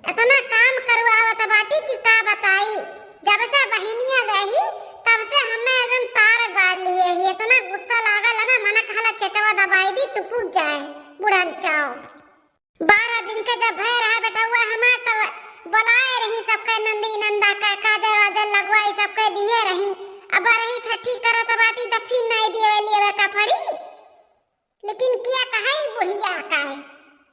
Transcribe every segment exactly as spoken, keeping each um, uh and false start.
इतना काम करवावत बाटी कि का बताई। जब से बहिनिया गई, तब से हमें एकदम तार गाड़ लिए ही। इतना गुस्सा लागल है ना, मन कहला चेचवा दबाई दी, टुपुक जाए बुढ़न चाओ। बारह दिन के जब भय रहा बेटउआ हमार, तब बोलाए रही सबके नंदी नंदा के, काजर वाजर लगवाई सबके दिए रही। अब रही छठी करत बाटी त फिर नहीं देवे लेवे का पड़ी। लेकिन किया कहे ई बुढ़िया का है,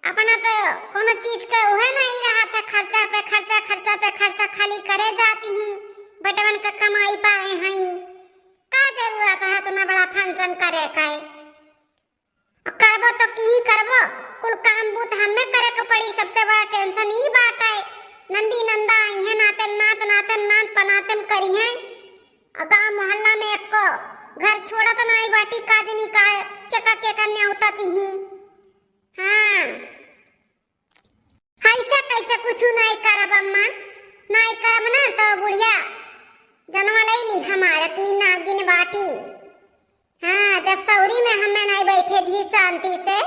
अपना तो कोनो चीज के उहे नहीं रहा था, खर्चा पे खर्चा, खर्चा पे खर्चा खाली करे जाती ही। बेटवन के कमाई पाए हैं, का जरूरत है इतना बड़ा फंक्शन करे का है? करबो तो की करबो, कुल काम बूत हमें करे के पड़ी। सबसे बड़ा टेंशन ई बात है, नंदी नंदा आई है, नाते नात, नाते नात पनाते करी है। और गांव मोहल्ला में एको घर छोड़त नाई बाटी, काजनी का केका केका न्योता तिही। हाँ, ऐसे कैसे कुछ नहीं करब अम्मा, नहीं करब ना तो बुढ़िया जनवा ले ली हमार इतनी नागिन बाटी। हाँ, जब सौरी में हमें नहीं बैठे दी शांति से,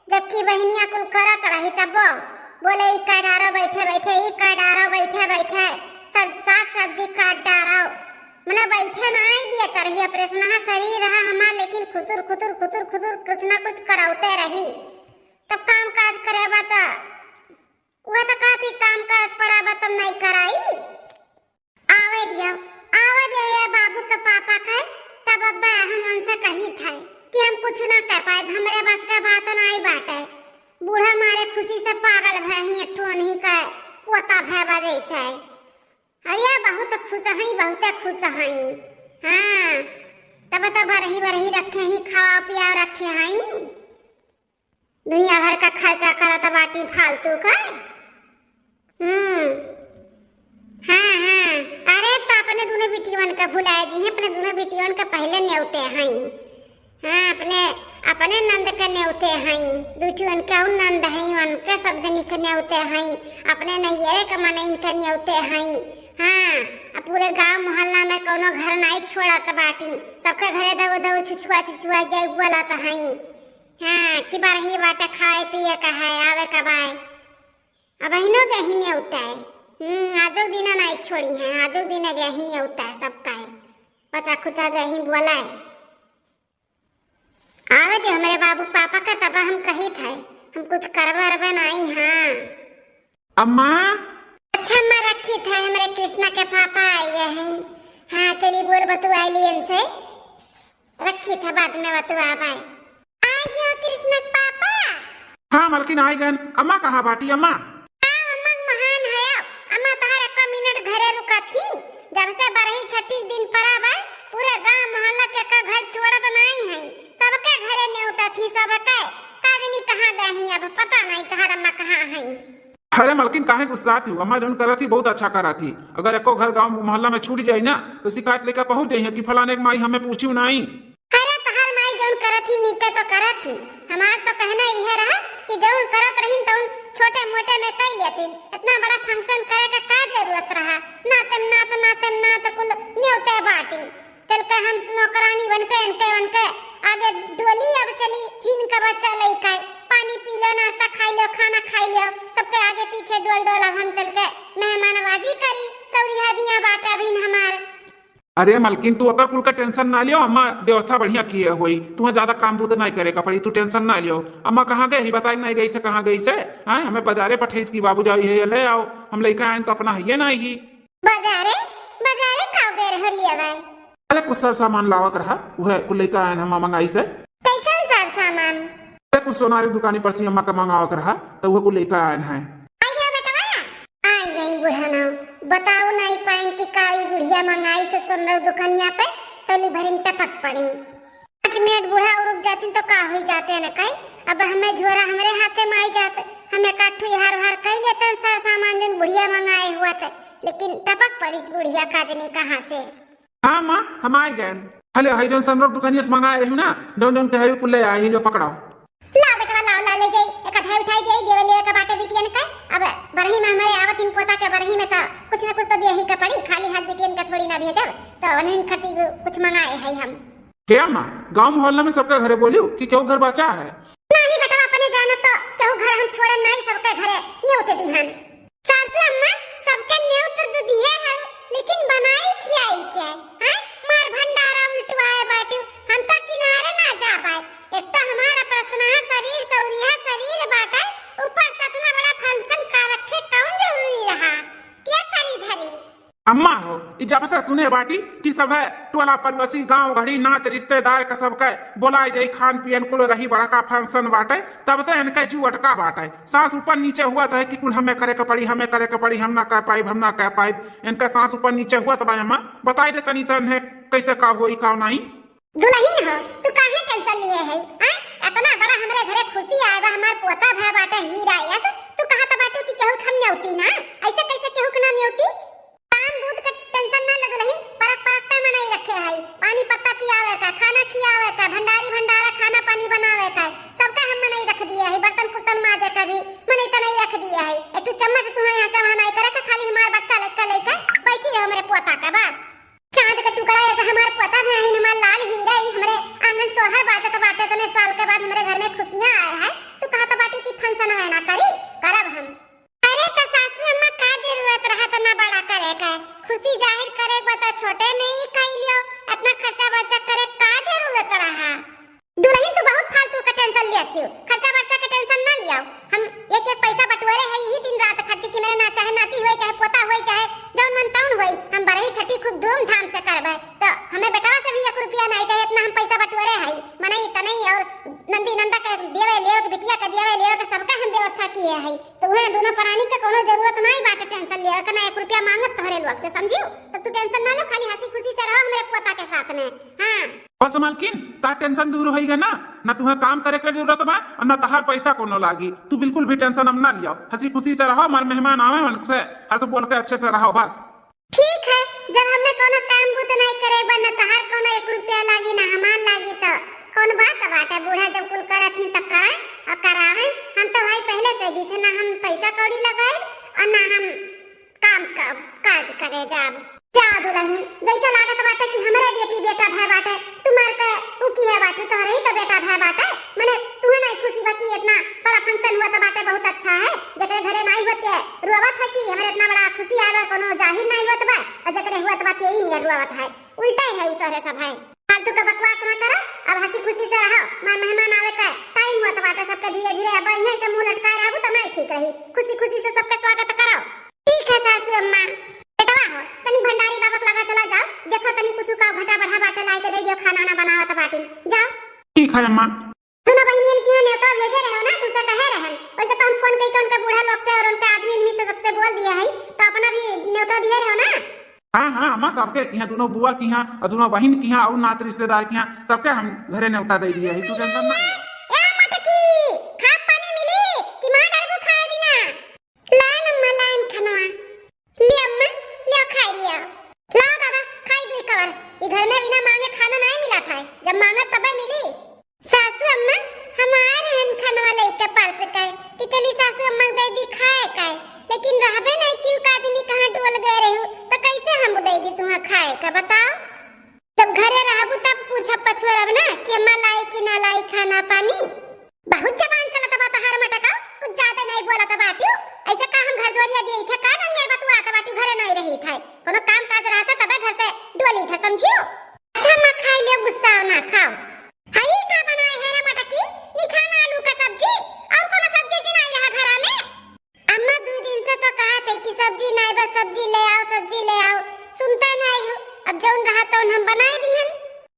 जबकि बहनिया कुल करत रही तब बोले, "ई कर डारो बैठे बैठे, ई कर डारो बैठे बैठे, सब साग सब्जी काट डारो।" मने बैठे नहीं दिए तरही, ऑपरेशन शरीर रहा हमार, लेकिन खुतुर खुतुर खुतुर खुतुर कुछ ना कुछ करौते रही। तब काम काज करे बा त वह तो कहती काम काज पड़ा बा तब नहीं कराई। आवे दियो, आवे दियो ये बाबू के पापा के, तब अब्बा हम उनसे कही थे कि हम कुछ ना कर पाए, हमरे बस का बात नहीं बाटे। बूढ़ा मारे खुशी से पागल भए ही, एक ठो उन्हीं का पोता भए बा जैसे। अरे बहुत खुश हई, बहुत खुश हई। हाँ, तब तो भरही भरही रखे ही, खावा पिया रखे हई। दुनिया भर का खर्चा करत बाटी फालतू का। हम्म। हाँ, हाँ। अरे, तो अपने दुनो बिटियन का भुलाए जी, अपने दुनो बिटियन का पहले नेवते हई। हाँ, अपने, अपने नंद का नेवते हई। दू ठियन का उन नंद हई, उनका सब जनी का नेवते हई। अपने नैहरे का मनइन का नेवते हई। हाँ, अब पूरे गांव मोहल्ला में कौनो घर नाई छोड़त बाटी। सबके घरे दबो दबो छुछुआ छुछुआ जाए बोलत हई। हाँ, कि बरही बाटे, खाए पिए का है, आवे का बाय। अब अहिनो गही नेवता है। हम्म, आजो दिना नाई छोड़ी है, आजो दिना गही नेवता है सबका है। पचा खुचा गही बोला है। आवे दे हमरे बाबू पापा का, तब हम कही थे, हम कुछ करबे अरबे नाई, हाँ। अम्मा। अच्छा अम्मा, रखी थे, हमरे कृष्णा के पापा आए हैं। हाँ, चली बोल बतुआई ली इनसे। रखी थे, बाद में बतुआबे। आ गयो कृष्णा के पापा। हाँ मलकिन, आई गन। अम्मा कहाँ बाटी अम्मा? आ, अम्मा महान है। अम्मा तहार एक मिनट घरे रुका थी। जब से बरही छठी के दिन पड़ा बा, पूरे गांव मोहल्ला के का घर छोड़त नहीं है। सबके घरे नेवता थी, सबके। काजनी कहाँ गई, अब पता नहीं तहार अम्मा कहाँ है। अरे मलकिन, काहे गुस्सात हू? अम्मा जौन करत ही बहुत अच्छा करत ही। अगर एको घर गांव मोहल्ला में छूट जाई ना तो शिकायत लेकर पहुंच जाई है कि फलाने के माई हमें पूछी नहीं। अरे तहार माई जौन करत ही नीके तो करत ही। हमार तो कहना इहे रहा कि जौन करत रहीन तौन छोटे मोटे में कई लेतीन। इतना बड़ा फंक्शन करे का का जरूरत रहा? नाते नात, नाते नात कुल नेवते बाटी। चल के हम नौकरानी बन के इनके, उनके आगे डोली अब चली, छीन के बच्चा लइका। पानी पी लो, नाश्ता खाई लो, खाना खाई लो, सबके आगे पीछे डोल डोल अब हम चल के मेहमानबाजी करी। सौरिया दिया बाटे अभी हमार। अरे मलकिन, तू ओकर कुल का टेंशन ना लियो, अम्मा व्यवस्था बढ़िया किए होई, तुम्हें ज्यादा काम बूत नहीं करे का पड़ी, तू टेंशन ना लियो। अम्मा कहाँ गई ही बताई नहीं गई से, कहाँ गई से? हाँ, हमें बाजारे पठेस की बाबू जाई है, ले आओ, हम लइका आए तो अपना है ये नहीं ही। बाजारे, बाजारे का गए रहो लिया भाई? अरे कुछ सर सामान लावक रहा, वह कुल लइका आए हम मंगाई से। कैसन सर सामान? अरे कुछ सोनारी दुकानी पर से अम्मा का मंगावक रहा, तो वह कुल लइका आए हैं। आइया बेटवा, आई गई बुढ़ाना। बताओ नहीं पाइन कि काई बुढ़िया मंगाई से सोनर दुकानिया पे, तोली भरिन टपक पड़ी। पाँच मिनट बुढ़ा और रुक जाती तो का हुई जाते न कई। अब हमें झोरा हमरे हाथे में आई जात, हमें काठू हार हार कई लेते हैं, सर सामान जौन बुढ़िया मंगाए हुआ थे, लेकिन टपक पड़ी इस बुढ़िया काजनी कहाँ से। हाँ माँ, हम आए गए। हले, हई जौन सोनर दुकानिया से मंगाए रही ना, जौन जौन कहे कुल ले आई, लो पकड़ो। लाओ बेटवा, लाओ, ला ले जाई, एक आधा उठाई दे, देवे लेवे का बाटे बिटियन के। अब बरही में हमारे आवत इन पोता के बरही में तो कुछ ना कुछ तो देही का पड़ी, खाली हाथ बिटियन के थोड़ी ना भेजब, तो उन्हीं खातिर कुछ मंगाए है हम। हे अम्मा, गांव मोहल्ला में सबका घरे बोलियो कि केहू घर बचा है? नहीं बेटवा, अपने जानत तो केहू घर हम छोड़े नहीं, सबके घरे नेवते दिहन। सार माँ हो, ई जब से सुने बाटी कि सभे टोला पड़ोसी, गाँव घड़ी, नात रिश्तेदार का सबके बोलाए जाई, खान पियन कुल रही, बड़का function बाटे, तब से इनके जीव अटका बाटे। सांस ऊपर नीचे हुआ तो है कि कुल हमें करे के पड़ी, हमें करे के पड़ी, हम ना कर पाइब, हम ना कर पाइब। इनका सांस ऊपर नीचे हुआ तो भाई अम्मा बताई दे तनी तन है कैसे का होई का नाई। दुलहिन हो, तू काहे tension लिए है? हाँ? इतना बड़ा हमरे घरे खुशी आए बा, हमार पोता भय बाटे हीरा यस, तू कहत बाटू कि केहू के हम नेवती ना? ऐसे कैसे केहू के ना नेवती? काम बूत के tension ना ले दुलहिन, परक परक पे मनई रखे है, पानी पत्ता पियावे का, खाना खियावे का, भंडारी भंडारा खाना पानी बनावे का, सबका हम मनई रख दिए है, बर्तन कुर्तन माजे का भी मनई तनई रख दिए है। एक ठो चम्मच तू यहाँ से वहाँ नहीं करे का, खाली हमार बच्चा लइका लइका बैठी रहो हमरे पोता का बस। चांद का टुकड़ा ऐसा हमार पोता बहिन, हमार लाल हीरा, ई हमरे आंगन सोहर बाजत बाटे, इतने साल के बाद हमरे घर में खुशियाँ आए हैं। तू कहत बाटू कि function में ना करी, करब हम। अरे तो सासू अम्मा का जरूरत रहा इतना बड़ा करे का? खुशी जाहिर करे के बा तो छोटे में ही कई लियो, इतना खर्चा बर्चा करे का जरूरत रहा? दुलहिन, तू बहुत फालतू का tension लिया थी, खर्चा बर्चा के tension ना लियाओ। हम एक एक पैसा बटोरे है यही दिन रात खातिर कि मेरे ना चाहे नाती होए, चाहे पोता होए, चाहे जौन मन तौन होए, हम बरही छठी खूब धूमधाम से करबे। तो हमें बेटवा से भी एक रुपया नहीं चाहिए, इतना हम पैसा बटोरे है, मनई तनई और नंदी नंदा के देवे लेवे के, बिटिया के देवे लेवे के, सबका हम व्यवस्था किए है। तो वह दोनों प्राणी के कोनो जरूरत नहीं बाटे tension लेवे के, ना एक रुपया मांगब तोहरे लोग से, समझियो? तो तू tension ना लो, खाली हंसी खुशी से रहो हमरे पोता के साथ में। हाँ। बस मलकिन, तार tension दूर होइगा ना, ना तुम्हें काम करे के जरूरत बा और ना तहार पैसा कोनो लागी। तू बिल्कुल भी tension अब ना लियो, हंसी खुशी से रहो, हमार मेहमान आवे उनसे हंस बोल के अच्छे से रहो बस। ठीक है, जब हमें कोनो काम बूत नहीं करे बा, ना तहार कोनो एक रुपया लागी, ना हमार लागी, तो कौन बात बाटे? बूढ़ा जब कुल करत ही तो करे और करावे। हम तो भाई पहले कह दी थे, ना हम पैसा कौड़ी लगाए और ना हम काम का, काज करे जाब। जा दुलहिन, जैसे लागत बाटे कि हमरे बेटी बेटा भय बाटे, तुम्हार के उ की है बाटू, तोहरे ही तो बेटा भय बाटे। मने तुहे नहीं खुशी बा कि इतना बड़ा function हुआ तो बाटे, बहुत अच्छा है। जकरे घरे नहीं होते रोवत है कि हमरे इतना बड़ा खुशी आवे, कोनो जाहिर नहीं होत बा, और जकरे हुआ तो बाटे यही में रोवत है, उल्टा ही है उ सारे सब है। फालतू का बकवास ना करो, अब हंसी खुशी से रहो, मार मेहमान आवे का time हुआ तो बाटे, सबके धीरे धीरे अब यहीं से मुंह लटकाए रहबू तो नहीं ठीक रही। खुशी खुशी से सबके स्वागत करो। ठीक है सासू अम्मा। बेटवा हो, तनी भंडारी बाबा के लगा चला जाओ, देखो तनी कुछ का घटा बढ़ा बाटे लाई के दे दियो, खाना ना बनावत बाटिन, जाओ। ठीक है अम्मा। दोनों बहिनियन की यहाँ नेवता भेजे रहो ना, तुझसे कहे रहन, वैसे तो हम फोन करके उनके बूढ़ा लोग से और उनके आदमी आदमी से सबसे बोल दिया है, तो अपना भी नेवता दिए रहो ना। हाँ हाँ अम्मा, सबके यहाँ, दोनों बुआ की यहाँ और दोनों बहिन की यहाँ और नात रिश्तेदार की यहाँ, सबके हम घरे नेवता दे दिए है, तू tension ना ले। ए मटकी, खा पानी मिली कि मार डालबू खाए बिना? लाइन अम्मा, लाइन खनवा। ले अम्मा, ले खाई लिया। लाओ दादा, खाई दुई कवर। ई घर में बिना मांगे खाना नहीं मिला था, जब मांगा तबे मिली। सासू अम्मा, हम आए रहन खनवा लेके परस के कि चली सासू अम्मा दे दी खाए का, लेकिन रहबे नहीं कि काजनी कहाँ डोल गए रहू, तो कैसे हम दे दी तुम्हें खाए का, बताओ? जब घरे रहबू तब पूछब पछुअरब ना कि अम्मा लाई कि ना लाई खाना पानी। बहुत जबान चलत बा तहार मटका, कुछ ज्यादा नहीं बोलत बाटियो। ऐसे का हम घर दुआरिया दिए थे, का दुनिया बतुआत बाटियो, घरे नहीं रही थे, कोनो काम काज रहता तबे घर से डोली थे, समझियो? अच्छा अम्मा खाई लियो, गुस्सा ना खाओ। हई का बनाए है रे मटकी? निछाना आलू का सब्जी, और कोनो सब्जी की नहीं रहा घरा में? अम्मा, दू दिन से तो कहा थे कि सब्जी नाई बा, सब्जी ले आओ, सब्जी ले आओ, सुनते नाई हो। अब जौन रहा तौन हम बनाए दिहन।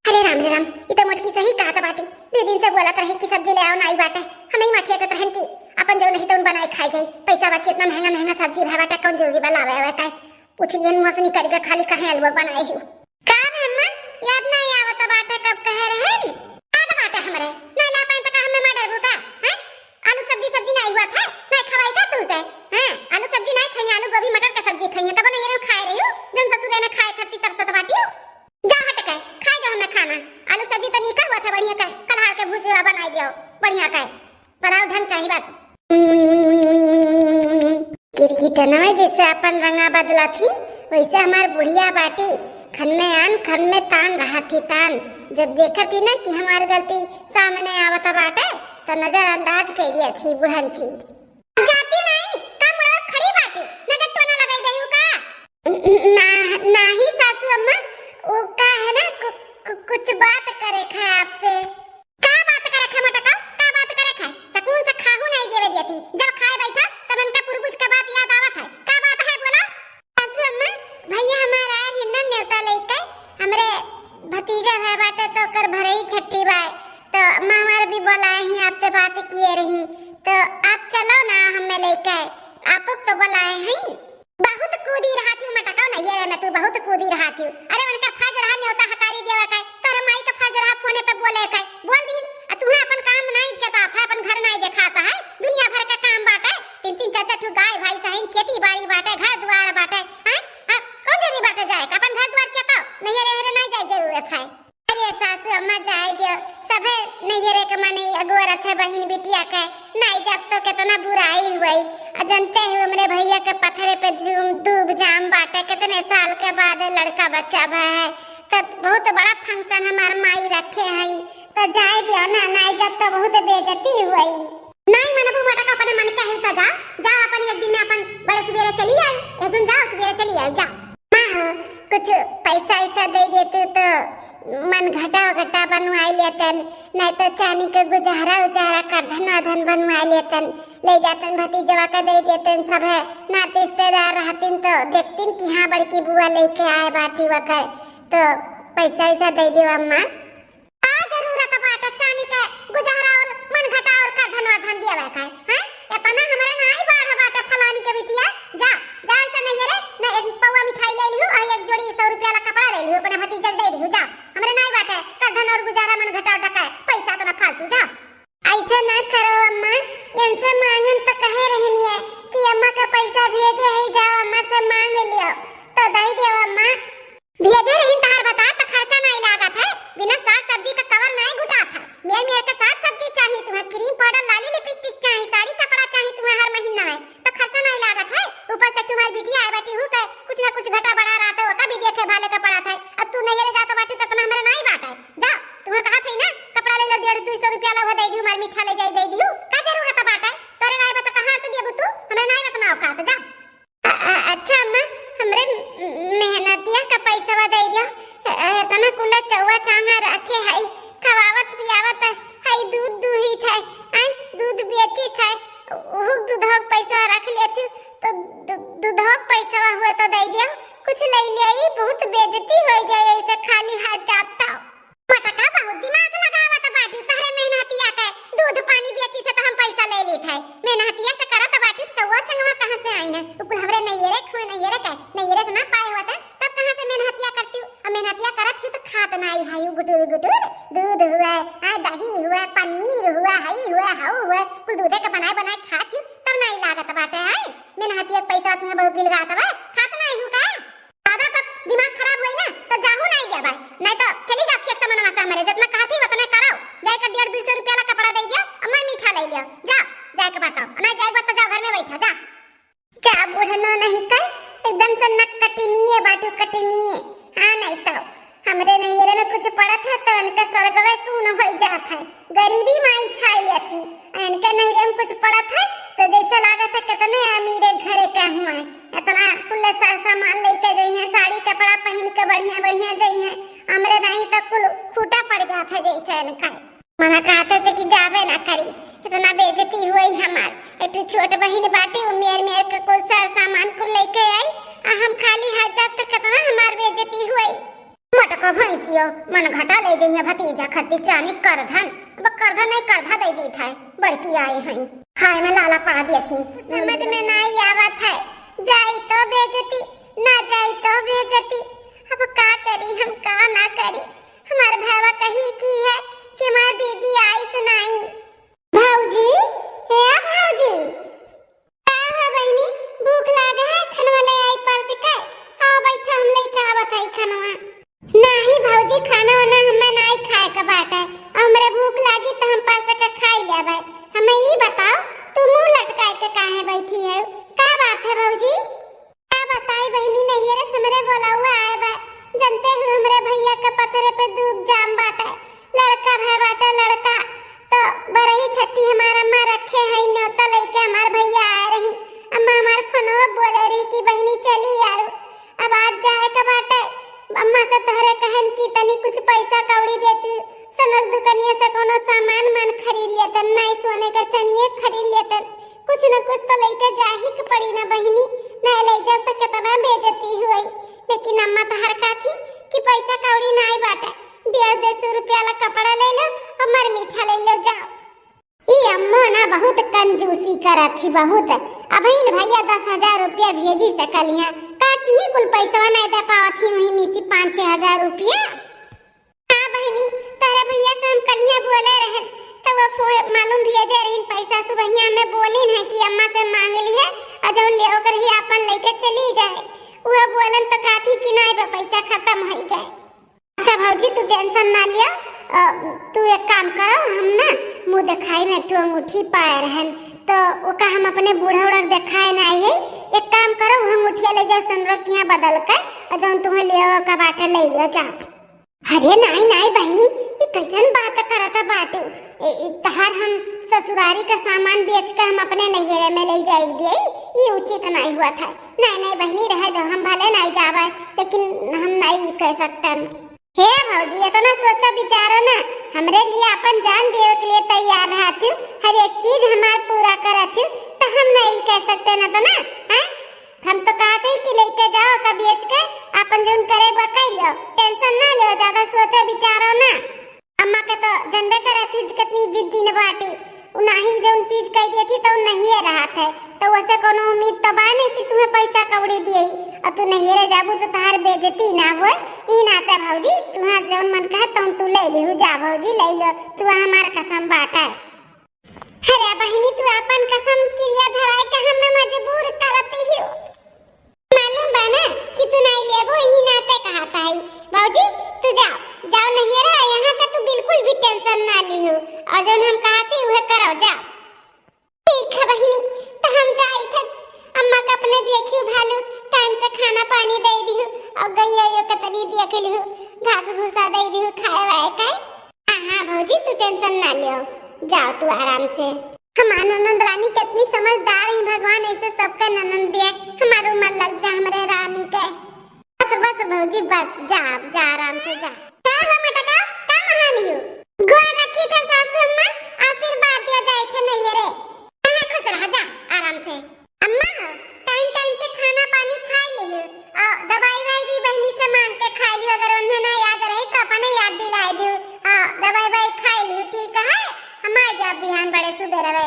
अरे राम रे राम, ई तो मोटकी सही कहत बाटी। दू दिन से बोलत रही कि सब्जी ले आओ, नाई बाटे। हम ही माठिया रहन कि अपन जौन रही तौन बनाए खाए जाई। पैसा बची इतना महंगा महंगा सब्जी भा बाटे, कौन जरूरी बा लावे आवे का? पूछ लियन मुँह से निकल गया, खाली कहे अलुआ बनाए हो। का बे अम्मा, याद नहीं आवत बाटे कब कहे रहन? याद बाटे हमरे, नहीं ला पाए तो का हमें मार डरबू का? हैं? आलू सब्जी, सब्जी नहीं हुआ था, नहीं खवाई का तुमसे? हैं? आलू सब्जी नहीं खाई, आलू गोभी मटर का सब्जी खाई है, तब नहीं ये खाए रही हूँ, जब ससुरे में खाए खाती तरसत बाटी हूँ। जा हट के, खाए दो हमें खाना। आलू सब्जी तो नहीं का हुआ था, बढ़िया का, कलहार के भुजिया बनाई दियो, बढ़िया का। बनाओ ढंग चाही बस। गिरगिटनवा जैसे अपन रंगा बदला थी, वैसे हमार बुढ़िया बाटी, खन में आन, खन में तान रहा थी तान। जब देखा थी ना कि हमार गलती सामने आवत बाटे, तो नजरअंदाज कर दिया थी बुढ़न जी। जाती नहीं, का मुड़वा खड़ी बाटी, नजर टोना लगाई गई हूँ का? न-, ना, नाही सासू अम्मा, वो का है ना, कु-, कु-, कुछ बात करे खाए आपसे। का बात करे खा मटका? का बात करे खाए? सकून से खाहू नहीं देवे देती। जब खाए बैठा, तब इनका पुरबुज के बात याद आवत है। का बात है बोला? सासू अम्मा, भैया हमार तो आप चलो ना, हमें लेके, आपको तो बुलाए हैं। बहुत कूदी रहा थी मटकाओ, नैहरे में तू बहुत कूदी रहा थी। अरे उनका फर्ज रहा न्योता हकारी देवा का, तोरे माई का फर्ज रहा फोने पे बोले का, बोल दी। आ तुम्हें अपन काम नहीं जताता है, अपन घर नहीं दिखाता है, दुनिया भर का काम बाटे, तीन तीन चार चार ठो गाय भैंस हैं, खेती बाड़ी बाटे, घर द्वार बाटे, हैं? आ, कौन जरूरी बाटे जाए का? अपन घर द्वार चकाओ, नैहरे वैहरे नहीं जाए जरूरत है। अरे सासू अम्मा जाए दियो, सभे नैहरे के माने अगुआ रखे बहिन बिटिया के, नाई जाब तो कितना बुराई हुई। आ जानते हो हमरे भैया के पथरे पे जूम दूब जाम बाटे, कितने साल के बाद लड़का बच्चा भा है, तब बहुत बड़ा फंक्शन हमार माई रखे हैं, तो जाए दियो ना, नाई जाब तो बहुत बेइज्जती हुई। नाई मनबू मटक अपने मन के हिलता जाओ, जाओ अपन एक दिन में अपन बड़े सुबेरे चली आए, एजुन जाओ सुबेरे चली आए, जाओ। माँ हो, कुछ पैसा ऐसा दे देते तो मन घटा घटा बनवाई लेतन, नहीं तो चानी के गुजारा उजारा करधन वरधन बनवाई लेतन, ले जातन भतीजवा के दे देतन, सब है नात रिश्तेदार रहतिन तो देखतिन कि हाँ बड़की बुआ लेके आए बाटी वकर, तो पैसा ऐसा दे दियो अम्मा। का जरूरत बाटे चानी के गुजारा और मन घटा और करधन वरधन दियावे का, हैं? इतना हमरे नाई बाढ़ बाटे फलानी के बिटिया। जा, जा ऐसे नैहरे, न एक पौवा मिठाई ले लिहू और एक जोड़ी सौ रुपया ला कपड़ा ले लिहू, अपने भतीजा के दे दिहू, जा। हमरे नाई बाटे करधन और गुजारा मन घटा उटा के पैसा इतना फालतू, जा। ऐसे ना करो अम्मा, इनसे मांगन तो कहे रहनी है कि अम्मा का पैसा भेजे है, जाओ अम्मा से मांग लियो, तो दे दियो अम्मा। भेजे रहिन तहार बता त खर्चा नाई लागत है, बिना साग सब्जी का कवर नाई घुटात है। मेर मेर के साग सब्जी चाही तुम्हें, क्रीम पाउडर लाली लिपस्टिक चाही, साड़ी कपड़ा चाही तुम्हें हर महीना में, त खर्चा नाई लागत है। ऊपर से तुम्हारी बिटिया आए बाटी हूँ के कुछ ना कुछ घटा बढ़ा रहत है, ओका भी देखे भाले का पड़त है। अब तू नैहरे जात बाटी त इतना हमरे नाई बाटे। जा, तुम्हें कहा थी ना कपड़ा ले लो डेढ़ दुई सौ रुपया ला, वो दे दियो, हमार मीठा ले जाई दे दियो, का जरूरत बाटे? तोरे नाई बा त कहाँ से देबू तू? हमरे नाई बा इतना औकात, जा। अ-, अ-, अच्छा अम्मा, हमरे मेहनतिया का पैसवा दे दियो। अ, इतना कुला चौवा चांगा रखे हई, खवावत पियावत हई, दूध दुहित हई, आय, दूध बेचित हई, उहु दूधवा के पैसवा रख लेती तो दू-, दूधवा के पैसवा हुए तो दे दियो, कुछ ले ले, बहुत बेइज्जती हो जाए ऐसे खाली हाथ जाता। मोटका बहुत दिमाग लगावत बाटी, तहरे मेहनतिया के दूध पानी बेची थे तो हम पैसा ले लेत है। मेहनतिया से करत बाटी, चौवा चंगवा कहाँ से आई है? उ कुल हमरे नैहरे खुए, नैहरे के, नैहरे से ना पाए होते, तब कहाँ से मेहनतिया करती? अब मेहनतिया करत ही तो खात नाई है, उ गुटुर गुटुर दूध हुए, आ दही हुए, पनीर हुए, हई हुए, हऊ हुए, कुल दूधे के बनाए बनाए खात ही, तब नाई लागत बाटे है। मेहनतिया के पैसा तुम्हें बहुत बिलगात बा, खात नाई हूँ का? ज्यादा तक दिमाग खराब होई ना, तो जाहू नाई जाबे, नाई तो चली जाओ खेत समनवा से हमरे, जितना कहती उतने करो। जाए के डेढ़ दुई सौ रुपया ला कपड़ा दे दियो, अम्मा मीठा ले लियो, जा, जाए के बताओ, नाई जाए के बात तो जाओ घर में बैठो, जा। जा बूढ़नो नहीं कर, एकदम से नक कटिनिए बाटू कटिनिए। हाँ, नाई तो हमरे नैहरे में कुछ पड़त है तो उनका सरगवे सून हो जात है। गरीबी माई छाई लेती। इनके नैहरे में कुछ पड़त है तो जैसे लागत है कितने अमीरे घरे के हुआ है। इतना कुल सार सामान लेके जइहे, साड़ी कपड़ा पहन के बढ़िया बढ़िया जइहे। हमरे नहीं तो कुल खूटा पड़ जात है जैसे इनका। मना कहते थे कि जाबे ना करी, इतना बेइज्जती हुई हमार। एक ठो छोट बहिन बाटी, उ मेर मेर के कुल सार सामान कुल लेके आई, आ हम खाली हाथ जाब तो कितना हमार बेइज्जती हुई। मोटको भैंसियो, मन घटा ले जइहे भतीजा खरती चानी करधन। अब करधन नहीं, करधा दे दी था, बड़की आई हैं। खाए में लाला पड़ा दिया थी, समझ में नहीं आवत है। जाई तो बेइज्जती, ना जाई तो बेइज्जती। अब का करी हम, का ना करी? हमार भावा कही की है कि हमार दीदी आइस नहीं। भौजी, हे भौजी, का है बहिनी, भूख लागे है, खनवा ले आई परस के। आओ बैठो, हम लेके आवत है खनवा। नाही भौजी, खाना वाना हमें नाही खाए के बाटे, हमरे भूख लागी तो हम परस के खाई लेबे। हमें ई बताओ, तू मुंह लटकाए के काहे बैठी है, का बात है भौजी? का बताई बहिनी, नैहरे से हमरे बोलावा आए बा। जानते हो हमरे भैया के पथरे पे दूब जाम बाटे, लड़का भय बाटे लड़का। तो बरही छठी हमार अम्मा रखे हैं, न्योता लेके हमार भैया आए रही। अम्मा हमार फोनवा बोले रही कि बहिनी चली आयो, अब आज जाए के बाटे। अम्मा से तोहरे कहन कि तनी कुछ पैसा कौड़ी देती, सनक दुकनिया से कोनो सामान मान खरीद लेतन, नाई सोने के चनिए खरीद लेतन। कुछ न कुछ तो लेके जाही के पड़ी ना बहिनी, नहीं ले जाब तो कितना बेइज्जती हुई। लेकिन अम्मा तो हर कहती कि पैसा कौड़ी नाई बाटे, डेढ़ दो सौ रुपया ला कपड़ा ले लो और मर मीठा ले लो, जाओ। ई अम्मो ना बहुत कंजूसी करत ही, बहुत। अबहिन भइया दस हजार रुपया भेजी सकलिहैं, का किही कुल पैसवा नाहीं दे पावत ही, वही मिसी पाँच छह हजार रुपया। हाँ बहिनी, तोहरे भइया से हम कलिया बोले रहन, त वो फो-, मालूम भेजे रहिन पैसा, सुबहिया में बोलिन है कि अम्मा से माँग लिहे, अउर जउन लेवे के रही आपन लइके चली जाए। वो बोलन त कहत ही कि नाहीं बा, पैसा खतम होइ गए। अच्छा भौजी, तू tension ना लियो, अ, तू एक काम करो, हम ना मुँह देखाई में एक ठो अंगूठी पाए रहन, त ओका हम अपने बूढ़ा उड़ा के देखाए नाहीं है। एक काम करो, वो अंगूठिया लइ जाओ सुनरो के यहाँ बदल के, अउर जउन तुहैं लेवे का बाटे लइ लियो, जा। अरे नाहीं, नाहीं बहिनी, ई कइसन बात करत बाटू? ए, ए, तहार हम ससुरारी का सामान बेच के हम अपने नैहरे में लइ जाई दिए, ई उचित नाहीं हुआ था। नाहीं, नाहीं बहिनी, रहे दो, हम भले नाहीं जावे, लेकिन हम नाहीं कह सकतन। हे भौजी, इतना सोचो विचारो ना, हमरे लिए अपन जान देवे के लिए तैयार रहत हो, हर एक चीज हमार पूरा करत हो, त हम नाहीं कह सकते ना, त ना, हैं? हम तो कहत ही कि लइके जाओ, का बेच के अपन जउन करे बा कइ लियो, tension ना लियो, ज्यादा सोचो विचारो ना। अम्मा के तो जनबे करत ही कितनी जिद्दी न बाटी, उ नाहीं जउन चीज कहि देती त उ नाहीं रहत है, त वैसे कउनो उम्मीद तो बा नाहीं कि तुहैं पैसा कौड़ी दिए, अउर तू नैहरे जाबू त तहार बेइज्जती ना होए। ई नाते भौजी, तुहैं जउन मन कहे तउन तू लइ लिहू, जा भौजी लइ लो, तू हमार कसम बाटे। अरे बहिनी, तू आपन कसम किरिया धराए के हमें मजबूर करती हो। मालूम बा ना कि तू नाहीं लेबो, ई नाते कहत हई। भौजी, तू जाओ, जाओ नैहरे, यहाँ का तू बिल्कुल भी tension ना लिहू। अउर जउन हम कहत ही, उहे करो, जा। ठीक है बहिनी, त हम जाइत है। अम्मा का अपने देखियो भालू, time से खाना पानी दइ दिहू, अउर गइया यो के तनी देख लिहू, घास भूसा दइ दिहू खाए वाए का। हाँ, हाँ भौजी, तू tension ना लियो, जाओ तू आराम से। हमार ननद रानी कितनी समझदार ही, भगवान ऐसे सबका ननद दिए, हमार उमर लग जा हमरे रानी के। बस, बस भौजी, बस, जा, जा आराम से जा। का हो मटका, का महानी हो? गोर रखी थे सासू अम्मा, आशीर्वाद दिया जाए थे नैहरे। हाँ, खुश रहा, जा आराम से। अम्मा हो, time time से खाना पानी खाइ लिहू, अउर दवाई वाई भी बहिनी से माँग के खाइ लिहू, अगर उन्हें ना याद रही तो अपने याद दिलाइ दिहू, अउर दवाई वाई खाइ लिहू, ठीक है? हम आइ जाब बिहान बड़े सुबेरवे।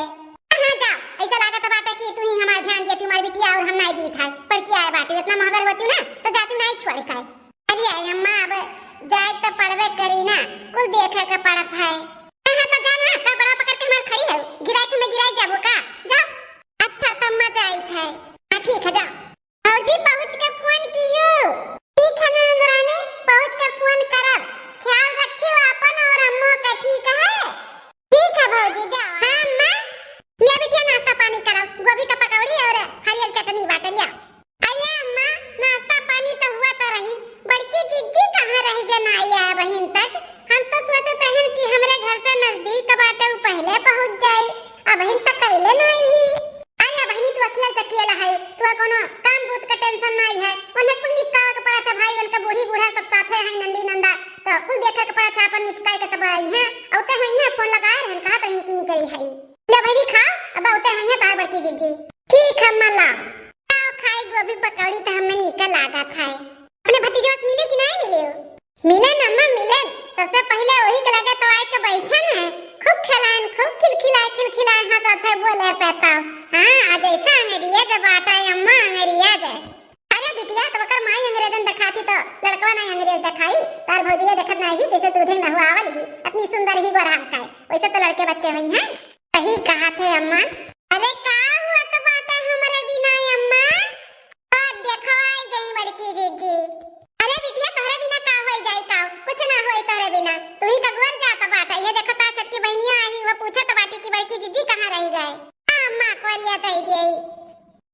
हाँ, जाओ, ऐसा लागत बाटे कि तू ही हमार ध्यान देती, हमार बिटिया, अउर हम नाहीं दीत है, पर क्या है बाटे, इतना महबर होती ना, तो जाती नाहीं छोड़ खाए। अरे अम्मा, अब जाए त पड़बे करी ना, कुल देखे के पड़त है। हाँ, हाँ, तो जा ना, का गोड़वा पकड़ के हमार खड़ी है, गिराई के हमें गिराई जाबो का? जाओ। अच्छा, तब अम्मा जाइत है। हाँ, ठीक है, जाओ। भौजी, पहुँच के phone किहू। ठीक है ननद रानी, पहुँच के phone करब। ख्याल रखियो आपन अउर अम्मो का, ठीक है? ठीक है भौजी, जाओ। हाँ अम्मा, ले बिटिया नाश्ता पानी करो, गोभी का पकौड़ी अउर हरियर चटनी बाटे, लिया। अरे अम्मा, नाश्ता पानी तो हुआ तो रही, बड़की जिज्जी कहाँ रहि गए ना आया अबहिन तक? हम तो सोचत रहन कि हमरे घर से नजदीक बाटे, उ पहिले पहुँच जाई, अबहिन तक अइले नाहीं ही। अरे बहिनी, तू अकेल चकेल है, तू कउनो काम बूत का tension नाहीं है। उन्हें कुल निपटावे के पड़त है भाई, उनका बूढ़ी बूढ़ा सब साथे हैं, नंदी नंदा, तो कुल देखे के पड़त है, अपन निपटाए के तब आई हैं। अउते हुई हैं, phone लगाए रहन, कहा तो इनकी निकली है। ले बहिनी खाओ, अब अउते हुई हैं तार बड़की जिज्जी। ठीक है मला, खाओ खाई गोभी पकौड़ी तो हमें निकल लागत है। अपने भतीजवा से मिले कि नाहीं मिले हो? मिलन अम्मा, मिलन। सबसे पहिले वही के लगे तो आए के बैठन है। खूब खेलायन, खूब खिलखिलाए, खिलखिलाए हंसत है, बोले पे तो। हाँ, आज ऐसा अंगेरिया जब बाटा है अम्मा, अंगेरिया जाए। अरे बिटिया, तो ओकर माई अंग्रेजन देखाती तो लड़कवा नाहीं अंग्रेज देखाई। तार भौजिया देखत नाहीं ही, जैसे दूधे नहुआवल ही, इतनी सुंदर ही गोरहन का है। वैसे तो लड़के बच्चे हुई हैं। सही कहा थे अम्मा। अरे का हुआ तो बाटा हमरे बिना अम्मा? आ, देखो, आई गई बड़की जिज्जी। अरे बिटिया, तोहरे बिना का होई जाई का? कुछ ना होई तोहरे बिना। तू ही का गोर जात बाटा। ये देखो, तार छोटकी बहिनिया आई, वो पूछत बाटी कि बड़की जिज्जी कहाँ रहि गए? आ, अम्मा, कोलिया दे दिए।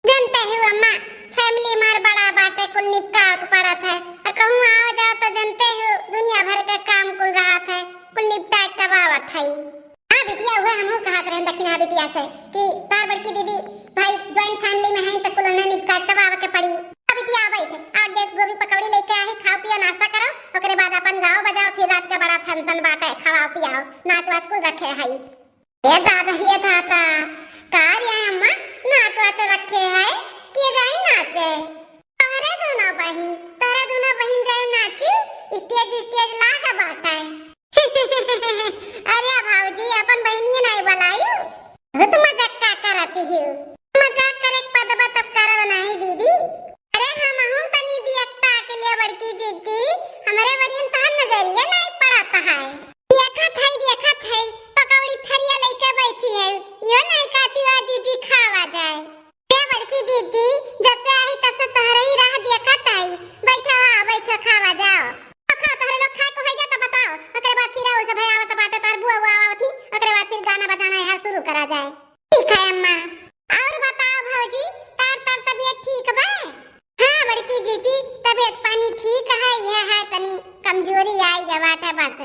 जनते हो अम्मा, family मार बड़ा बाटे, कुल निपटाए के पड़त है। आ कहूँ आओ जाओ तो जनते हो, दुनिया भर के काम कुल रहत है, कुल निपटाए के तब आवत है। हाँ बिटिया, उहे हमहूँ कहत रहन दखिनहा बिटिया से कि तार बड़की दीदी भाई joint family में हैं, तो कुल उन्हें निपटा के तब आवे के पड़ी। हाँ बिटिया, बैठ, और देख गोभी पकौड़ी लेके आई, खाओ पियो, नाश्ता करो, ओकरे बाद अपन गाओ बजाओ, फिर रात के बड़ा function बाटे, खवाओ पियाओ, नाच वाच कुल रखे हई। ए दादा, ए दादा, का रे अम्मा, नाच वाच रखे है, के जाई नाचे? तोहरे दोनों बहिन, तोहरे दोनों बहिन जाए नाची, stage stage लाग बाटे। अरे भौजी, अपन बहिनिये नाई बुलायू, जी, जब से आई तब से तोहरे ही राह देखत आई। बैठो, आओ, बैठो, खावा जाओ। खाओ, खाओ, तोहरे लोग खाए को होइ जा तो बताओ। ओकरे बाद फिर आओ सब आवत बाटे, तोहर बुआ, बुआ आवत ही। ओकरे बाद फिर गाना बजाना यहाँ शुरू करा जाए। ठीक है अम्मा। और बताओ भौजी, तोर, तोर तबीयत ठीक बा? हाँ बड़की जीजी, तबीयत पानी ठीक है, यह है तनी कमजोरी आई गवा बाटे बस।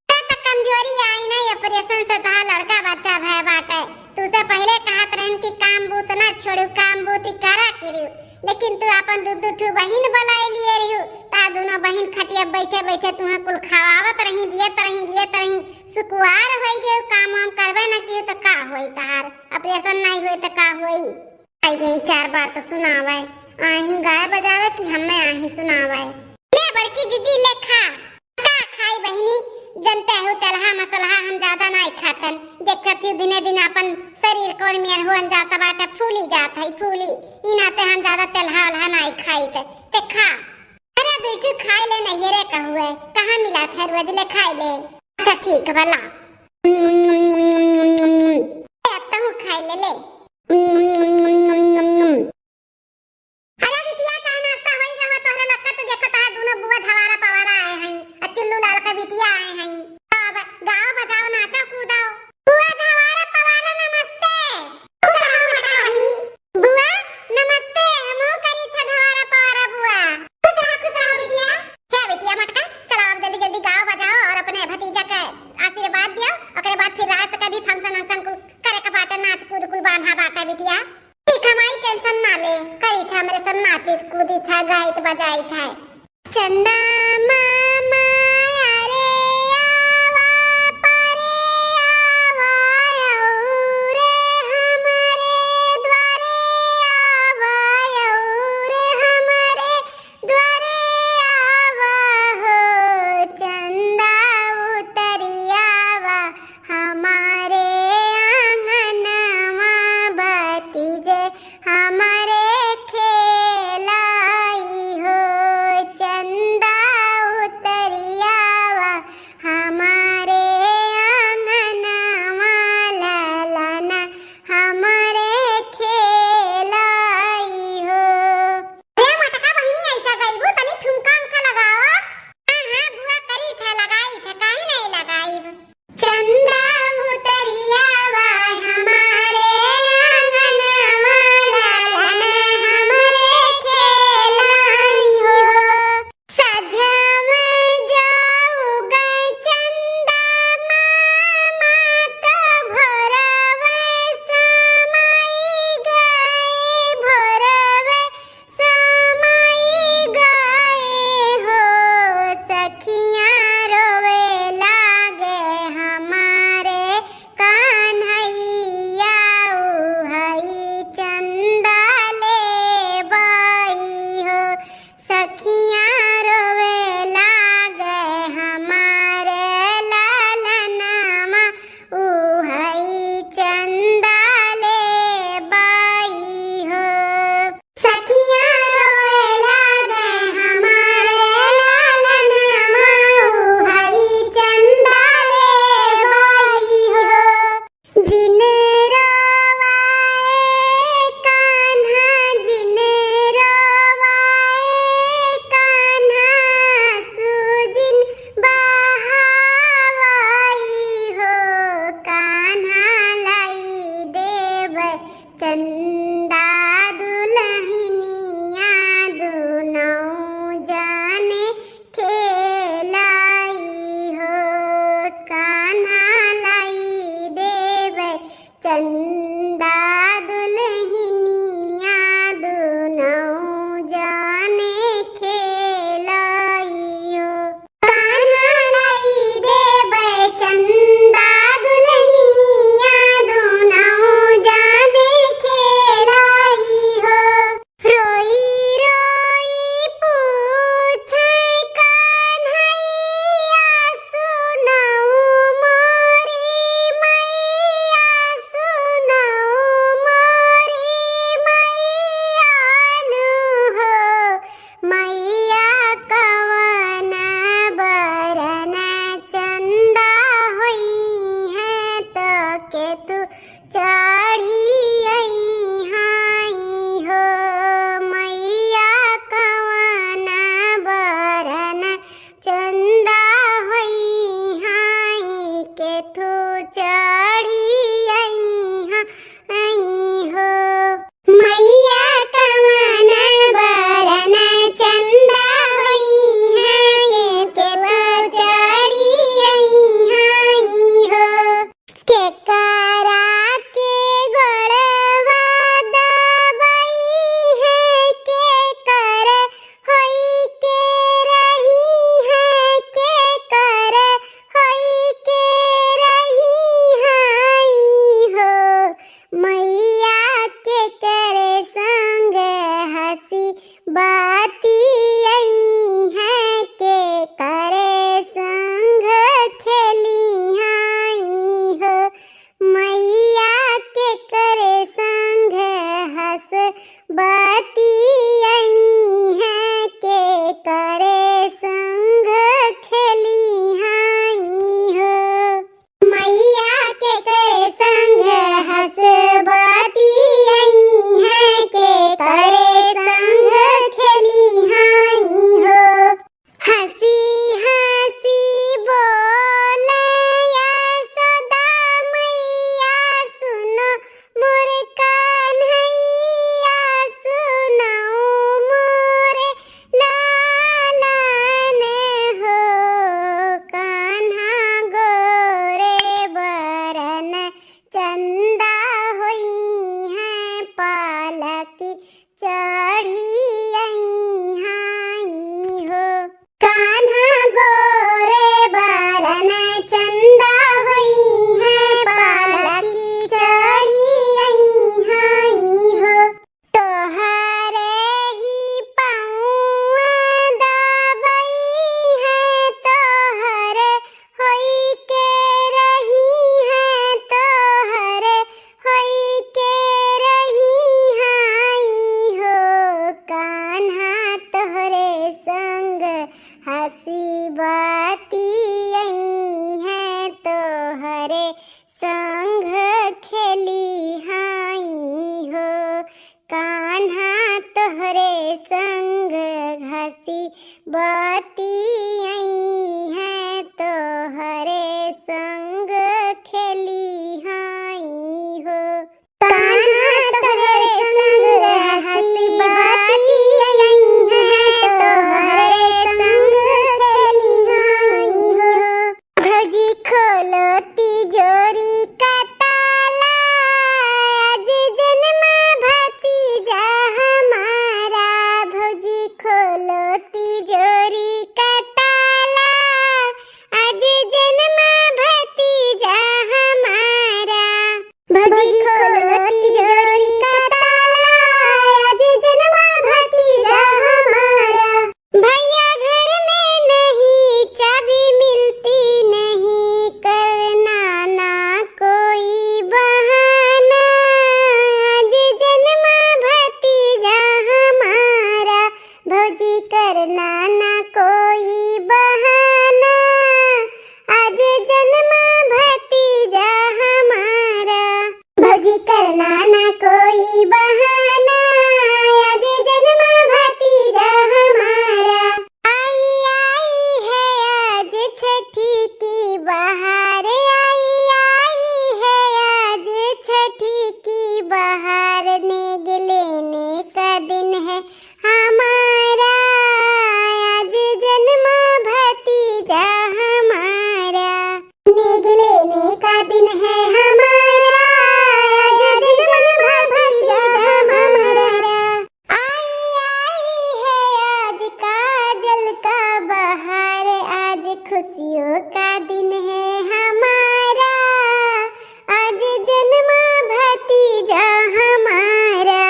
त कमजोरी आई नहीं, ऑपरेशन से तोहार लड़का बच्चा भय बाटे। तू से पहिले कहत रहन कि काम बूत ना छोड़ू, काम बूत ही करा करियो, लेकिन तू अपन दू दू ठू बहिन बुलाए लिए रहियो। ता दोनों बहिन खटिया बैठे बैठे तुहें कुल खवावत रही, दियत रही, लियत रही, सुकुवार होई गयो, काम वाम करबे न कियो तो का होई तहार, ऑपरेशन नहीं होई तो का होई? आई गई चार बात सुनावे, आही गाए बजावे कि हमें आही सुनावे। ले बड़की जीजी ले खा। का खाई बहिनी, जनते हो तेलहा मसलहा हम ज्यादा नाई खातन। देखत ही दिने दिन अपन शरीर कौन मियर होन जाता बाटे, फूली जात है फूली। ई नाते हम ज्यादा तेलहा वलहा नाई खाइत। ते खा। अरे दुई ठो खाई ले नहीं रे कहुए, कहाँ मिला था रोज ले खाई ले। अच्छा ठीक बा ला। ए, अब तहूँ खाई ले ले। अरे बिटिया, चाय नाश्ता होई गवा तोहरे लक्का? तो देखा तहार दोनों बुआ धवारा पवारा आए हैं, आ चुल्लू लाल का बिटिया आए हैं। अब गाओ बजाओ, नाचो कूदो। बुआ धवारा पवारा नमस्ते। खुश रहो मोटा बहिनी। बुआ नमस्ते, हमहू करी था धवारा पवारा बुआ। खुश रहो, खुश रहो बिटिया। हे बिटिया मटका, चलो अब जल्दी जल्दी गाओ बजाओ और अपने भतीजा के आशीर्वाद दियो। ओकरे बाद फिर रात का भी function वंक्शन कुल करे के बाटे, नाच कूद कुल बांधा बाटे बिटिया। ठीक है माई, tension ना ले, करी था हमरे सब नाचित कूदित है, गाइत बजाइत है। चंदा मामा अरे आवा परे आवा, औरे हमरे द्वारे आवा, औरे हमरे द्वारे आवा हो, चंदा उतरी आवा हमरे आंगनवा बतीजे हमरे खेलाई हो, चंदा अइहैं के करे संग खेलिहैं हो। मइया के करे संग हँस बतियइहैं, के करे संग खेलिहैं हो। हँसी हँसी बोले यशोदा मइया, सुनो मोर कन्हैया, सुनो मोर लालन हो। कान्हा गोरे बरन चंदा होइहैं, पालकी चढ़ी अइहैं हो। कान्हा गोरे बरन चंदा होइहैं, पालकी चढ़ी अइहैं हो। तोहरे ही पौआ दबइहैं, तोहरे होइके रहिहैं, तोहरे होइके रहिहैं हो। कान्हा तोहरे संग हँसी बतियइहैं, तोहरे संग खेलिहैं हो। कान्हा तोहरे संग हँसी बतियइहैं, तोहरे संग खेलिहैं हो। कान्हा तोहरे संग हँसी बतियइहैं, तोहरे संग खेलिहैं हो। भौजी खोलो तिजोरी का ताला, आज जन्मा भतीजा हमारा। भौजी खोलो तिजोरी का ताला, आज जन्मा भतीजा हमारा। भौजी खोलो तिजोरी का ताला, आज जन्मा भतीजा हमारा। भइया घर में नहीं, चाबी मिलती नहीं, करना ना कोई बहाना। आज जन्मा भतीजा हमारा, भौजी करना ना कोई बहाना। आज जन्मा भतीजा हमारा, भौजी करना ना कोई बहाना, आज जन्मा भतीजा हमारा। आई, आई है आज छठी की बहार, आई, आई है आज छठी की बहार, नेग लेने का दिन है हमारा, आज जन्मा भतीजा हमारा। नेग लेने का दिन है हमारा, आज जन्मा भतीजा हमारा। आई, आई है आज काजल का बहार, आज खुशियों का दिन है हमारा, आज जन्मा भतीजा हमारा।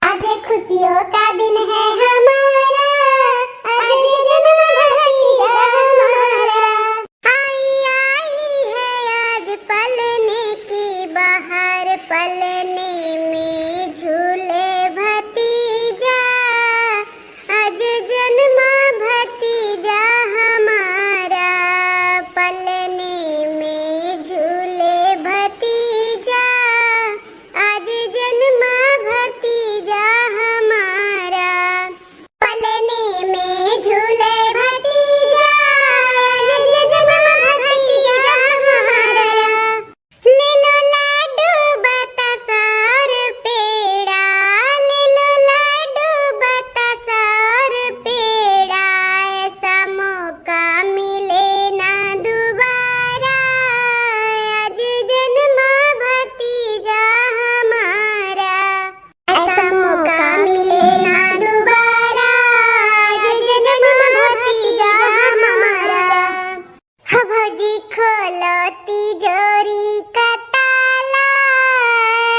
आज खुशियों का दिन है हमारा, आज जन्मा भतीजा हमारा। आई, आई है आज पलने की बहार, पलने में झूले भतीजा, आज जन्मा भतीजा हमारा, पलने में झूले भतीजा, आज जन्मा भतीजा हमारा। पलने में झूले भतीजा, आज जन्मा भतीजा हमारा। ले लो लाडू बतासा और पेड़ा, ले लो लाडू बतासा और पेड़ा, ऐसा मौका मिले ना दोबारा, आज जन्मा भतीजा हमारा। ऐसा मौका मिले ना दोबारा, आज जन्मा भतीजा हमारा। हो भौजी खोलो तिजोरी का ताला,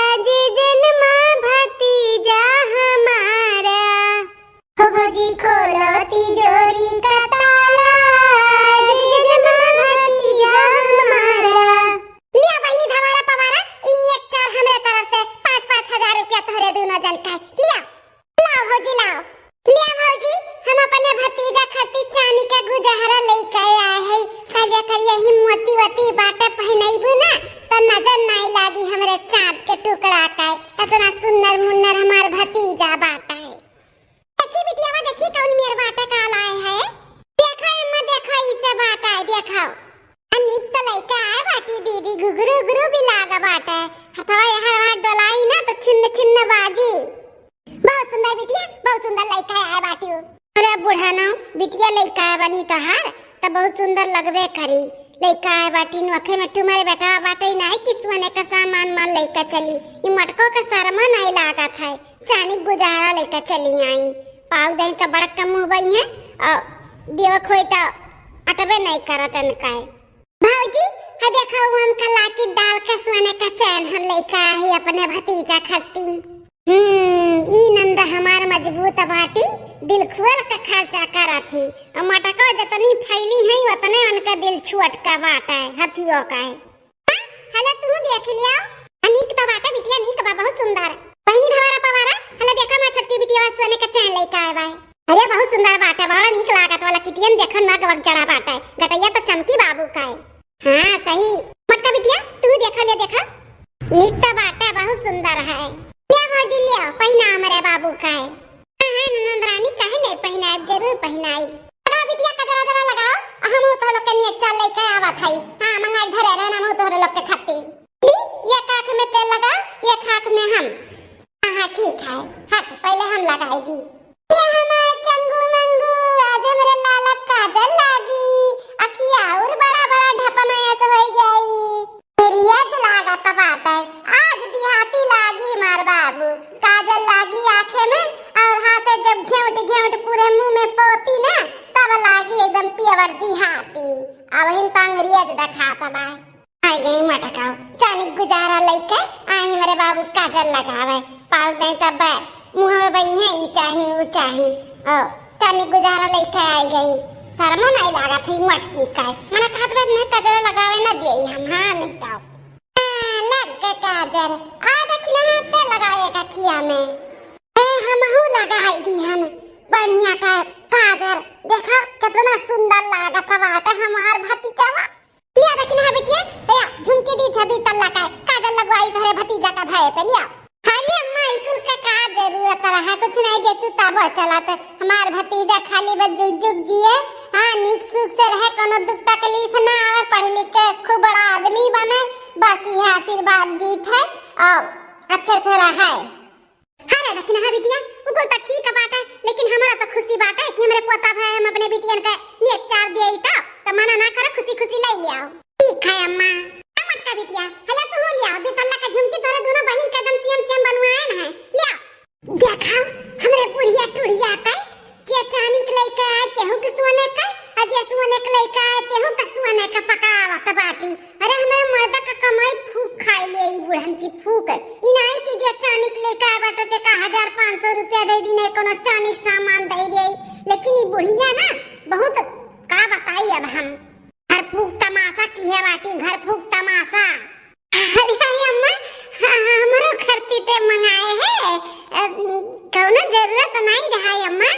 आज जन्मा भतीजा हमारा। हो भौजी खोलो तिजोरी का ताला, आज जन्मा भतीजा हमारा। लिया बहिनी धवारा पवारा, ई नेग चार हमरे तरफ से पाँच पाँच हजार रुपया तोहरे दूनो जन का। लिया। लाओ कि हमरे चाँद के टुकड़ा का इतना सुन्नर मुन्नर हमार भतीजा बाटै। देखी बिटियावा, देखी कौन मेर बाटै, का लाए है। देखा अम्मा, देखा इसे बाटै, देखा। आ नीक तो लइका आए बाटी दीदी, घुघरू घुघरू भी लागा बाटै। हथवा यहाँ वहाँ डोलाई ना तो छिन्न छिन्न बाजी। बहुत सुंदर बिटिया, बहुत सुंदर लइका आए बाटी। अरे बूढ़ा ना, बिटिया लइका आए बानी तोहार, त बहुत सुंदर लगबे करी। लइका आए बाटी, नोखे में तुम्हारे बेटा बाटै, नाहीं कि सोने का सामान मान लइका चली। ई मटको का शर्मा नाहीं लागत है, चानी गुजारा लइका चली आई। पाव दे तो बड़क का मुँह बई है, और देवक होई तो अटबे नाहीं करत इनका है। भौजी, है देखा, वो हमका लाकी डाल के सोने का चैन हम लइका आई अपने भतीजा खाती। हम्म, ई नंद हमार मजबूत बाटी, दिल खोल के खर्चा करत ही। और मटको जतनी फैली है, उतने उनका दिल छोट का बाटै, हथियो का है। हाँ, हेलो, तू देख लिया। आ, नीक तो बाटै बिटिया, नीक बा, बहुत सुंदर। पहिनी धवारा पवारा, हेलो, देखा हमार छोटकी बिटिया सोने का चैन लइका आए बाय। अरे, बहुत सुंदर बाटै, बड़ा नीक लागत वाला किटियन, देखो नग वग जड़ा बाटै, गटैया तो चमकी बाबू का है। हाँ, सही। मोटका बिटिया, तू देखा, ले देखा। नीक तो बाटै, बहुत सुंदर है। ले भौजी, ले, पहिना हमरे बाबू का है। हाँ, हाँ, ननद रानी, काहे नहीं पहिनाइब, जरूर पहिनाइब। लगाओ बिटिया, कजरा जरा लगाओ, आ हमहू तोहरे लोग के नेचर लइके आवत हई। हाँ, मंगाई धरे रहन, हमहू तोहरे लोग के खाती। ली, एक आँख में तेल लगाओ, एक आँख में हम। हाँ, हाँ, ठीक है। हट, पहले हम लगाई दी। ये हमार चंगू मंगू, आज हमरे लाला काजल लागी, अखिया और बड़ा बड़ा ढपना ऐसे हो जाई। रियाज लागत बाटै, आज बिहाती लागी मार बाबू, काजल लागी आँखे में, और हाथे जब घेवट घेवट पूरे मुँह में पोती ना, तब लागी एकदम pure देहाती। अब हिन तंग रियाज देखात बा। आई गई मटकाओ, चानी गुजारा लइके आई मेरे बाबू काजल लगावे, पाल दे तब मुँह में बई है, ई चाही, ऊ चाही। ओ, चानी गुजारा लइके आई गई, शर्मो नहीं लागत है मटकी का। मना कहत बा, नहीं काजल लगावे ना दिए हम, हाँ नहीं तो। हाँ, लग गए काजल। आ देखी ना, हाथ पे लगाए कखिया में। ए, हमहू लगाई दिहन बढ़िया का काजल। देखा, कितना सुंदर लागत बाटे हमार भतीजवा। लिया देखी ना बिटिया, भैया, झुमकी दी थे दुई तल्ला का, काजल लगवाई धरे भतीजा का भये पे, लिया। अरे अम्मा, ई कुल का का जरूरत रहा? कुछ नहीं दे तू तब चलत। हमार भतीजा खाली बस जुग जुग जिए, हाँ, नीक सुख से रहे, कोनो दुख तकलीफ ना आवे, पढ़ लिख के खूब बड़ा आदमी बने, बस यह आशीर्वाद दीत है और अच्छे से रहे। अरे लेकिन हाँ बिटिया, उ कुल तो ठीक बाटे, लेकिन हमरा तो खुशी बाटे कि हमरे पोता भाई हम अपने बिटियन के नेक चार दिए तो, तो मना ना करो, खुशी खुशी ले लियाओ। ठीक है अम्मा। ए मोटका बिटिया, हेलो तू लियाओ, दू तल्ला का झुमकी तोरे दोनों बहिन के एकदम सेम सेम बनवाए न है, लियाओ। देखा, हमरे बुढ़िया टुढ़िया के, जे चानी के लइके आए, तेहू के सोने के, आ जे सोने के लइके आए, तेहू के सोने के पकड़ावत बाटी। अरे, हमरे मर्दा के कमाई फूक खाए ले ई बुढ़न जी, फूक। ई नाई कि जे चानी के लइके आए बाटे, ते का हजार पाँच सौ रुपया दे दी, नहीं कोनो चानी के सामान दे दे। लेकिन ई बुढ़िया ना, बहुत का बताई अब हम। घर फूक तमाशा किहे बाटी, घर फूक तमाशा। अरे, अरे अम्मा, हाँ, हाँ, हमरो खरती ते मंगाए है। अ, कौनो जरूरत नहीं रहा अम्मा।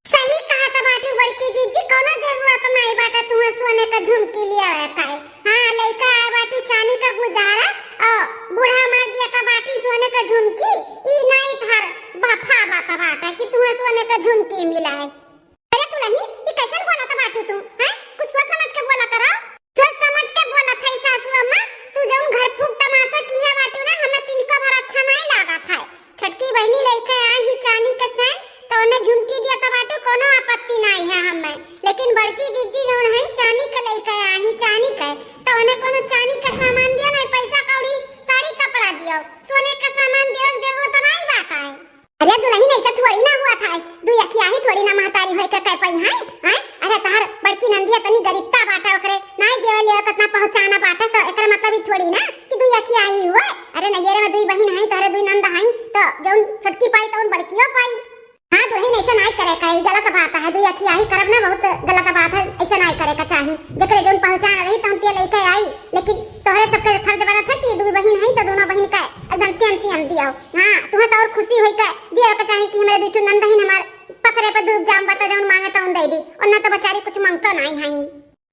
सही कहा त बाटी बड़की जीजी, कौनो जरूरत नहीं बाटे तुम्हें सोने का झुमकी लियावे का है। हाँ, लइका आए बाटू चानी का गुजारा, और बूढ़ा मार दिया का बाटी सोने का झुमकी, ई नहीं थार बफा बात बाटे कि तुम्हें सोने का झुमकी मिला है। अरे दुलहिन, ई कैसन बोलत बाटू तू, हैं? कुछ सोच समझ के बोला करो। सोच समझ के बोलत है सासू अम्मा, तू जौन घर फूक तमाशा किहे बाटू ना, हमें तिनको भर अच्छा नहीं लागत है। छोटकी बहिनी लइके आई ही चानी के चैन, तो उन्हें झुमकी दिया तो बाटू, कोनो आपत्ति नहीं है हमें। लेकिन बड़की जीजी जौन है चानी के लइके आई ही चानी के, तो उन्हें कोनो चानी का सामान दिया नहीं, पैसा कौड़ी, साड़ी कपड़ा दियो, सोने का सामान दियो, जरूरत नहीं बात है। अरे दुलहिन, ऐसा थोड़ी ना हुआ था, दुई अखियाही थोड़ी ना महतारी होई के कह पाई है, हैं? अरे तहार बड़की नंदिया तनी गरीबता बाटा, ओकरे नाई देवे ले कितना पहचाना बाटा, तो एकरा मतलब ई थोड़ी ना कि दुई अखियाही हुआ। अरे नैहरे में दुई बहिन हई, तोहरे दुई नंद हई, तो जौन छोटकी पाई तौन बड़कियो पाई। हाँ दुलहिन, ऐसा नाई करे का, ई गलत बात है, दुई अखियाही करब ना बहुत गलत बात है, ऐसा नाई करे का चाही। जेकरे जौन पहचान रही तो हम ते लेके आई, लेकिन तोहरे सबके फर्ज बनत है कि दुई बहिन हई तो दोनों बहिन का एकदम सेम सेम दियो। हाँ, तुम्हें तो और खुशी होई के दिया के चाही कि हमरे दुई ठो नंदहिन हमार पथरे पे दूब जाम बता जौन मांगे तौन दे दी, और ना तो बेचारी कुछ मांगतो नहीं है।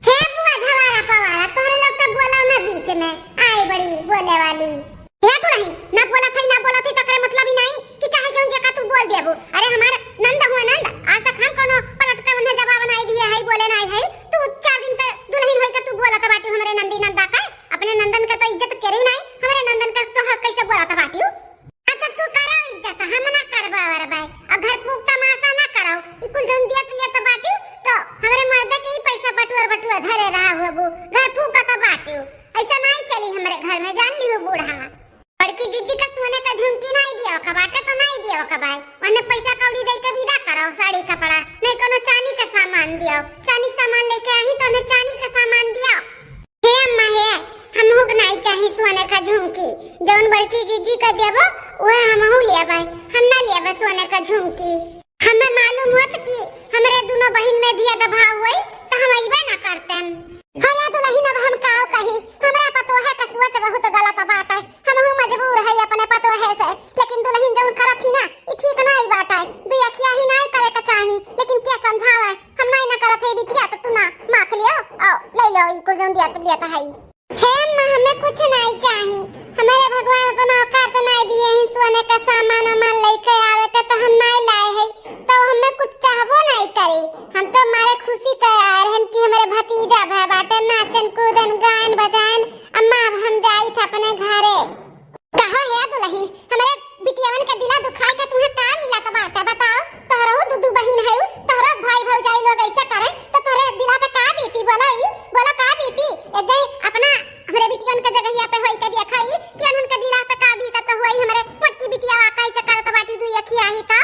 हे बुआ धवारा पवारा, तोहरे लोग तो बोला ना बीच में, आई बड़ी बोले वाली। हे दुलहिन, ना बोलत हई, ना बोलत हई, तकरे मतलब ही नाहीं कि चाहे जौन जेका तू बोल देबू। अरे हमार नंद हुआ नंद, आज तक हम कौनो पलट के उन्हें जवाब नाहीं दिए हई, बोले नाहीं हई। तू चार दिन ते दुलहिन होई के तू बोलत बाटिउ हमरे नंदी नंदा का, अपने नंदन के तो इज्जत करेउ नाहीं, हमरे नंदन के तो हक कैसे बोलत बाटिउ? हाँ तो तू करो इज्जत, हम ना करबा वरबाई। अब घर फूक तमाशा ना करो, ई कुल जौन दियत लियत बाटिउ तो हमरे मर्दे के ही पैसा बटुअर बटुअर धरे रहा हुआ, घर फूकत बाटिउ। ऐसा नाहीं चली हमरे घर में, जान लिहु बूढ़ा। बड़की जिज्जी का सोने का झुमकी नाहीं दिया का बाटे तो नाहीं दिया का बाय। उन्हें पैसा कौड़ी दे के विदा करो, साड़ी कपड़ा, नाहीं कोनो चांदी का सामान दियो। चांदी का सामान लेके आई तो उन्हें चांदी का सामान दियो। हे अम्मा हे, हमहू के नाहीं चाही सोने का झुमकी। जौन बड़की जिज्जी का देबो, उहे हमहू लेबै। हम ना लेबै सोने का झुमकी। हमें मालूम होत कि हमरे दुनो बहिन में भेदभाव होई, त हम अइबे ना करतेन। हया दुलहिन, अब हम काव कही, हमरा पतोहे का सोच बहुत गलत बाटे। हमहू मजबूर है अपने पतोहे से, लेकिन दुलहिन जौन करत ही ना, ई ठीक नाहीं बाटे। दुई अखिया ही नाहीं करे के चाही, लेकिन के समझावे, हम नाहीं ना करत है बिटिया, त तू ना माख लियो, आओ, ले लो, ई कुल जौन दिया त लिया त है। हे अम्मा, हमें कुछ नाहीं चाही। हमरे भगवान उतना औकात नाहीं दिए हैं सोने का सामान वामान लेके आवे के, तो हम नाहीं लाए हैं। तो हमें कुछ चाहबो नाहीं करी। हम तो मारे खुशी के आए रहन कि हमरे भतीजा भए बाटे, नाचन कूदन, गायन बजायन। अम्मा, अब हम जाई थे अपने घरे। कहो हे दुलहिन, हमरे बिटियवन के दिला दुखाई के तुम्हें का मिलत बाटे, बताओ? तोहरो दू दू बहिन है, तोहरो भाई भौजाई लोग ऐसे करे, तो तोहरे दिला पे का बीती? बोलो ई, बोलो का बीती? ए दे अपना हमरे बिटियन के जगहिया पे होई के देखा ई कि उन्हन के दिला पे का बीतत होई। हमरे मोटकी बिटिया कैसे करत बाटी दुई अखिया ही तो।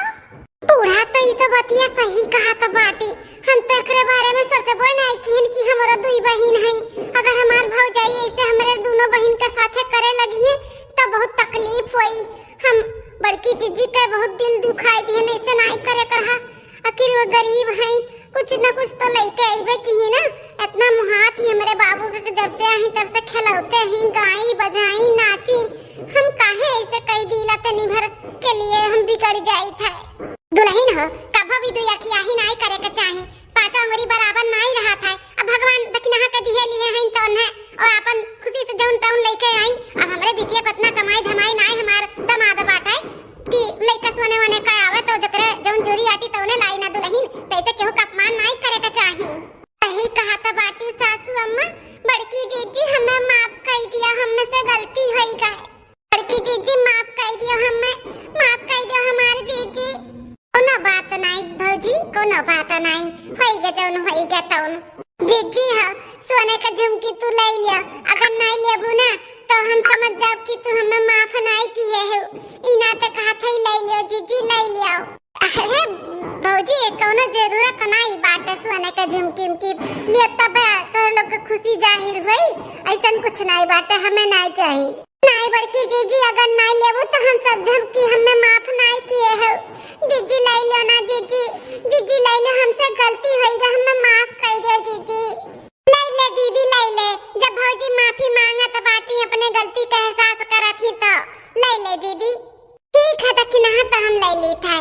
बूढ़ा तो ई तो बतिया सही कहत बाटी। हम तो एकरे बारे में सोचबो नाहीं किहन कि हमरो दुई बहिन है। अगर हमार भौजाई ऐसे हमरे दुनो बहिन के साथे करे लगी है तो बहुत तकलीफ होई। हम बड़की जिज्जी के बहुत दिल दुखाई दिहन, ऐसे नाहीं करे करहा। आखिर वो गरीब हैं, कुछ न कुछ तो लेके अइबे किही ना। इतना मुहात ही हमरे बाबू के, जब से आई तब से खेलौते ही, गाई बजाई, नाची। हम काहे ऐसे कई दिला, तनी भर के लिए हम बिगड़ जाई थे। दुलहिन हो, कभो भी दुई अखिया ही नाहीं करे के चाही। पाँचों अंगुरी बराबर नाहीं रहत है। अब भगवान दखिनहा के दिहे लिए हैं तो उन्हें और अपन खुशी से जौन तौन लेके आई। अब हमरे बिटिया पतना कमाई धमाई नाहीं हमार दमाद बाटे कि लइका सोने वोने का आवे तो जकरे जौन जोरी आटी तौने लाई ना दुलहिन, तो ऐसे केहू का अपमान नाहीं करे के चाही। सही कहत बाटू सासू अम्मा, बड़की जीजी हमें माफ कई दिया, हमसे गलती होई गए। बड़की जीजी माफ कई दियो हमें, माफ कई दियो हमार जीजी। कोनो बात नाहीं भौजी, कोनो बात नाहीं, होई गे जौन होई गे तौन। जीजी हो, सोने का झुमकी तू ले लियो, अगर नाहीं लेबू ना तो हम समझ जाब कि तू हमें माफ नाहीं किए हो। ई नाते कहत है ले लियो जीजी, ले लियो। अरे भौजी, ये कौनो जरूरत नाहीं बाटे सोने के झुमकी उमकी लिए, तब तोहर लोग के खुशी जाहिर होई। ऐसन कुछ नाहीं बाटे, हमें नाहीं चाही। नाहीं बड़की जीजी, अगर नाहीं लेबू तो हम समझब कि हमें माफ नाहीं किए हो। जीजी ले लो ना जीजी, जीजी ले लो, हमसे गलती होई गई, हमें माफ कर दो जीजी। ले ले दीदी, ले ले, जब भौजी माफी मांगत बाटी, अपने गलती का एहसास करत ही तो ले ले दीदी। ठीक है, तो किनहा तो हम ले ली था।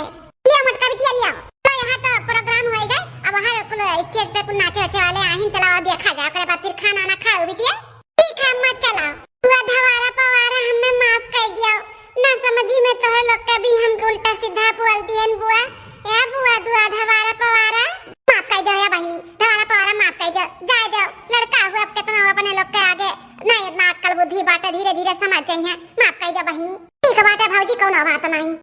लिया मटका बिटिया, लिया। तो यहाँ तो प्रोग्राम होई गए, अब हर कुल स्टेज पे कुल नाचे वाचे वाले आहिन, चलाओ देखा जाओ, ओकरे बाद फिर खाना ना खाओ बिटिया। ठीक है अम्मा, चलाओ। बुआ धवारा पवारा, हमें माफ कर दियो, ना समझी में तोहर लोग के भी हम उल्टा सीधा बोल दियन बुआ। ए बुआ, दुआ धवारा पवारा। माफ कर दो या बहिनी, धवारा पवारा माफ कर दो, जाए दो, लड़का हुआ, अब कितना हुआ अपने लोग के आगे, ना इतना अक्कल बुद्धि बाटे, धीरे धीरे समझ जाई है, माफ कर दो बहिनी। ठीक बाटे भौजी, कौनो बात नाहीं।